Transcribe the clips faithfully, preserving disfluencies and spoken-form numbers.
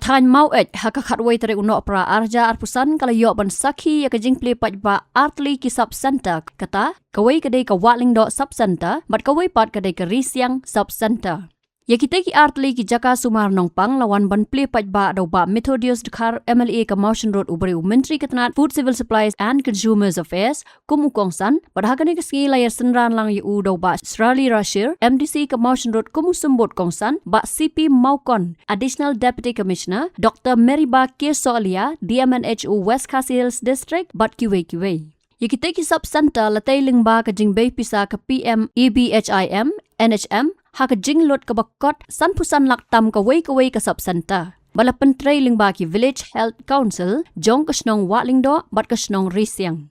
Thaiñ Maweit ha ka khatwei tarik u Nohprah arhajar arphew san ka la ïoh ban sakhi ïa ka jingplie paidbah artylli ki sub centre, kata kawei ka dei ka Wah Lyngdoh sub centre bad kawei pat ka dei ka Risiang sub centre. Ïa kitei ki artylli ki jaka sumar nongpang la wan ban plie paidbah da u Bah Methodius Dkhar, M L A ka Mawshynrut, uba dei u Myntri ka tnad Food, Civil Supplies and Consumers Affairs kum u kongsan, bad ha kane ka sngi la ïa synran lang ïa u da u Bah Srali Rashir, M D C ka Mawshynrut, kum u symbud kongsan, Bah C P Mawkon, Additional Deputy Commissioner, Doctor Meriba K Sohliya, D M N H O West Khasi Hills District, bad kiwei kiwei. Ïa kitei ki sub centre la tei lyngba ka jingbei pisa ka P M A B H I M, N H M, ha ka jinglut kaba kot sanphew san lak tam kawei kawei ka sub centre. Ba la pyntrei lyngba ki Village Health Council jong ka shnong Wah Lyngdoh bad ka shnong Risiang.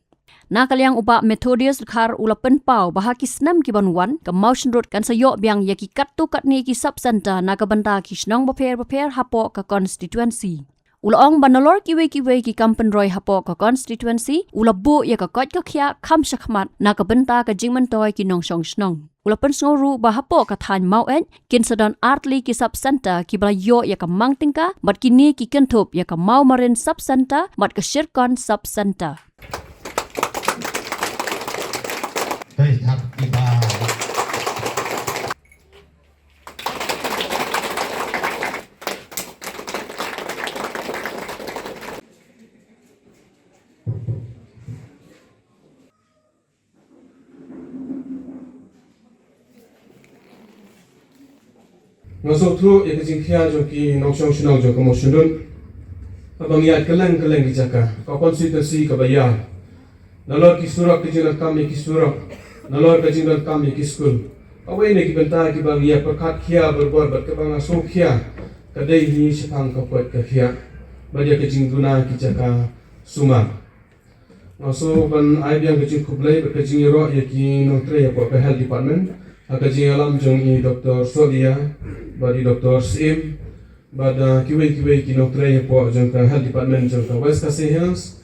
Na ka liang u Bah Methodius Dkhar u la pynpaw ba ha ki snem ki ban wan, ka Mawshynrut kan sa ïoh biang ïa ki katto katne ki sub centre na ka bynta ki shnong bapher bapher hapoh ka constituency. U la ong ba nalor kiwei kiwei ki kam pynroi hapoh ka constituency, u la buh ïa ka koit ka khiah kham shakhmat na ka bynta ka jingmyntoi ki nongshong shnong. U la pynsngew ruh ba hapoh ka thaiñ Maweit kin sa don artylli ki sub centre kiba la ïoh ïa ka mang tyngka, bad kine ki kynthup ïa ka Mawmarin sub centre bad ka Shirkon sub centre. Hei, hap kiba. Nga sngewthuh ïa ka jingkhia jong ki nongshong shnong jong ka Mawshynrut. Haba ngi ïaid kylleng kylleng ki jaka, ka constituency kaba ïar, nalor ki surok, ka jingdonkam ïa ki surok, nalor ka jingdonkam ïa ki skul. Kawei na ki bynta kiba ngi ïa pyrkhat khia barabor bad kaba nga sngewkhia ka dei hi shaphang ka koit ka khiah bad ïa ka jingduna ki jaka sumar. Nga shu ban ai biang ka jingkhublei bad ka jingïaroh ïa ki nongtrei hapoh ka Health Department, ha ka jingïalam jong i Doktor Sohliya bad i Doktor Syiem bad, ah, kiwei kiwei ki nongtrei hapoh jong ka Health Department jong ka West Khasi Hills.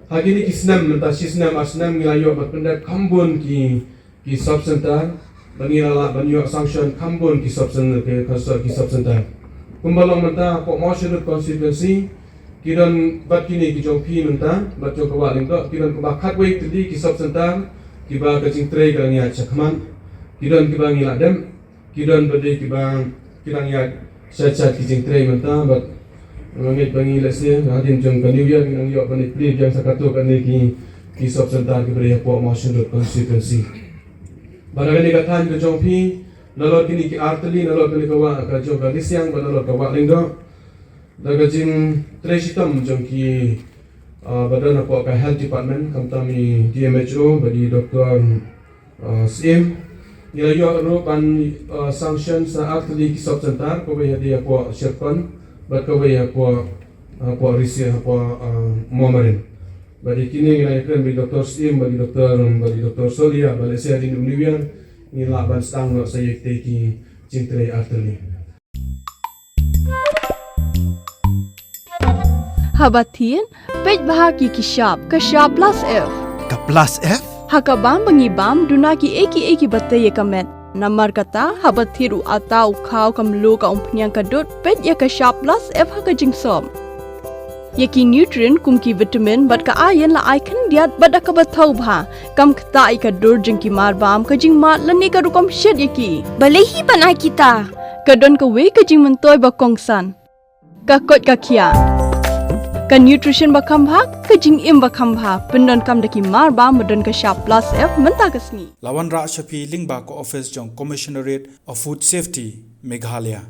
Ha kine ki snem mynta, shi snem ar snem ngi la ïoh ban pyndep kham bun ki ki sub centre, ba ngi la lah ban ïoh sanction kham bun ki sub centre, ki, ki sub centre. Kumba long mynta hapoh Mawshynrut constituency, ki don bad kine ki jong phi mynta, bad jong ka Wah Lyngdoh, ki don kumba khatwei tylli ki sub centre kiba ka jingtrei ka ngi ïa shakhmat. Ki don kiba ngi la dem, ki don bad dei kiba ki dang ïa sha sha ki jingtrei mynta, bad nga ngeit ba ngi lehse hadien jong ka New Year ngi nang ïoh ban ïa plie biang sa katto katne ki, ki sub centre kiba dei hapoh Mawshynrut constituency. Bad ha kane ka thaiñ ka jong phi, nalor kine ki artylli, nalor kane ka Wah, ka jong ka Risiang bad nalor ka Wah Lyngdoh, da ka jingtrei shitom jong ki, ah, ba don hapoh ka Health Department, khamtam i D M H O bad i Doktor ah, Syiem. Ngi la ïoh ruh ban, ah, sanction sa artylli ki sub centre, kawei hadien hapoh Shirkon bad kawei hapoh, hapoh Risiang, hapoh, ah, Mawmarin. Bad ïa kine ngi la ïakren bad i Doktor Syiem bad i Doktor, bad i Doktor Sohliya, ba lehse hadien u New Year ngi lah ban sdang noh sa ïa kitei ki jingtrei artylli. Haba thied, peit bha ki ki shap, ka shap plus F. Ka plus F? Ha ka bam ba ngi bam, duna kiei kiei kiba tei ïa ka met. Namar kata, haba thied u atta, u khaw, ka mluh, ka umphniang, ka dud, peit ïa ka shap plus F ha ka jingsop. Ïa ki nutrient kum ki vitamin bad ka iron la ai khyndiat bad da kaba thaw bha. Kam ktah ïa ka dur jong ki marbam, ka jingmad lane ka rukom shet ïa ki. Balei hi ban ai kita? Ka don kawei ka jingmyntoi ba kongsan. Ka koit ka khiah. Ka nutrition ba kham bha, ka jingim ba kham bha. Pyndonkam da ki marbam ba don ka shap plus F mynta ka sngi. La wanrah sha phi lyngba ka office jong Commissionerate of Food Safety, Meghalaya.